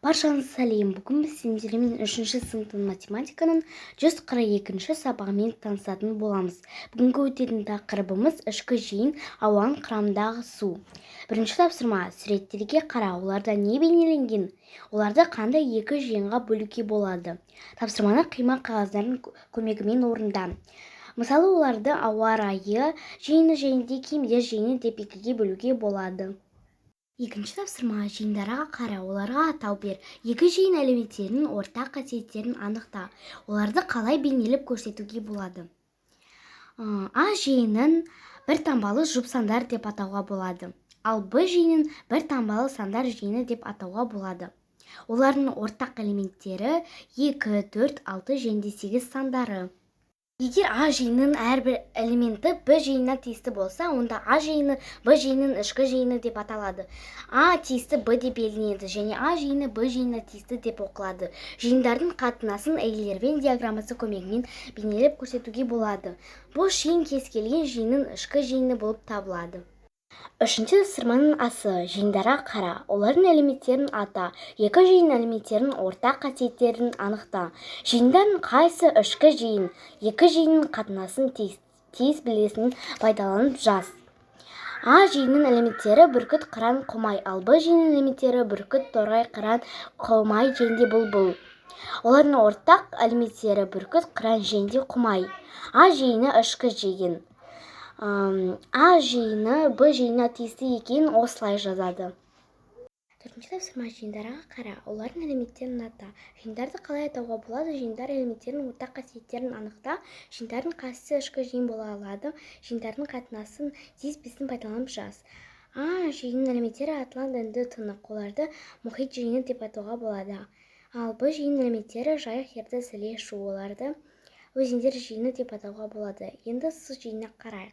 Баршаңызға сәлем! Бүгін біз сендермен үшінші сыныптың математиканың 142-ші сабағымен танысатын боламыз. Бүгінгі өтетін тақырыбымыз: ішкі жиын, ауаның құрамындағы су. Бірінші тапсырма. Суреттерге қара, оларда не бейнеленген? Оларды қандай екі жиынға бөлуге болады? Тапсырманы қима қағаздардың көмегімен орында. Мысалы, оларды ауа райы жиыны және де киімдер жиыны деп екіге бөлуге болады. Екінші тапсырма. Жиындарға қара, оларға атау бер. Екі жиын элементтерінің ортақ қасиеттерін анықта. Оларды қалай бейнелеп көрсетуге болады? А жиынын бір таңбалы жұп сандар деп атауға болады. Ал Б жиынын бір таңбалы сандар жиыны деп атауға болады. Олардың ортақ элементтері 2, 4, 6 және 8 сандары. Егер А жиынының әрбір элементі Б жиынына тиісті болса, онда А жиыны Б жиынының ішкі жиыны деп аталады. А тиісті Б деп белгіленеді және А жиыны Б жиынына тиісті деп оқылады. Жиындардың қатынасын Эйлер-Венн диаграммасы көмегімен бейнелеп көрсетуге болады. Бос жиын кез келген жиынның ішкі жиыны болып табылады. Үшінші тапсырманың асы. Жиындарға қара, олардың элементтерін ата. Екі жиын элементтерінің ортақ қасиеттерін анықта. Жиындардың қайсысы ішкі жиын? Екі жиынның қатынасын тез белгісін пайдаланып жаз. А жиынының элементтері: бүркіт, қыран, құмай. Ал Б жиынының элементтері: бүркіт, торғай, қыран, құмай және де бұлбұл. Олардың ортақ элементтері: бүркіт, қыран және де құмай. А жиыны ішкі жиын. А жиыны Б жиынына тиісті екенін осылай жазады. Төртінші тапсырма. Жиындарға қара, олардың элементтерін ата. Жиындарды қалай атауға болады? Жиындар элементтерінің ортақ қасиеттерін анықта. Жиындардың қайсысы ішкі жиын бола алады? Жиындардың қатынасын тез пайдаланып жаз. А жиынының элементтері: Атлант, Үнді, Тынық. Оларды мұхит жиыны деп атауға болады. Ал Б жиынының элементтері: Жайық, Ертіс, Іле, Шу. Оларды өзендер жиыны деп атауға болады. Енді С жиынына қарайық.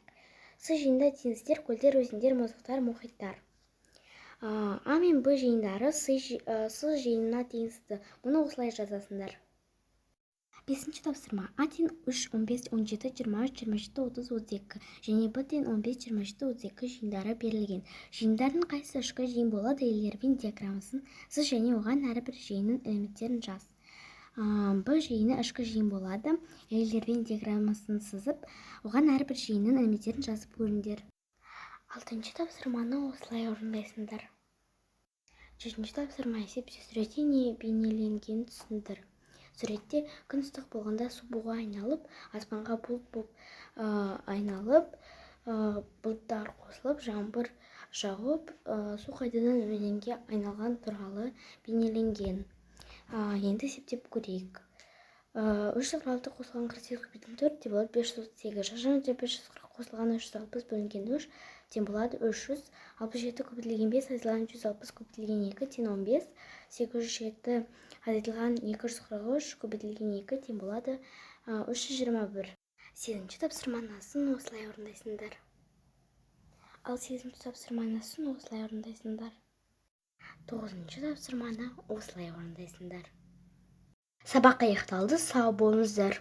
С жиынында теңіздер, көлдер, өзендер, мұздықтар, мұхиттар. А мен Б жиындары С жиынына теңісті. Мұны осылай жазасыңдар. Бесінші тапсырма. А тең 3, 15, 17, 23, 27, 30, 32 және Б тең 15, 27, 32 жиындары берілген. Жиындардың қайсысы ішкі жиын болады? Эйлер-Венн диаграммасын сыз және оған әрбір жиынның элементтерін жаз. Б жиыны ішкі жиын болады. Эйлер-Венн диаграммасын сызып, оған әрбір жиынның элементтерін жазып көріңдер. Алтыншы тапсырманы осылай орындайсыңдар. Жетінші тапсырма. Есепте суретте не бейнеленгенін түсіндір. Суретте күн ыстық болғанда су буға айналып, аспанға бұлт боп айналып, бұлттар қосылып, жаңбыр жауып, су қайтадан өзенге айналған туралы бейнеленген. Енді есептеп көрейік. 346 қосылған 48 көбейтілген 4 тең болады 538. Шашыраңқы 540 қосылған 360 бөлінген 3 тең болады 300. 67 көбейтілген 5 азайтылған 160 көбейтілген 2 тең 15. 807 азайтылған 243 көбейтілген 2 тең болады 321. Сегізінші тапсырманың асын осылай орындайсыңдар. Ал сегізінші тапсырманың асын осылай орындайсыңдар. Тоғызыншы тапсырманы осылай орындайсыңдар. Сабақ аяқталды. Сау болыңыздар.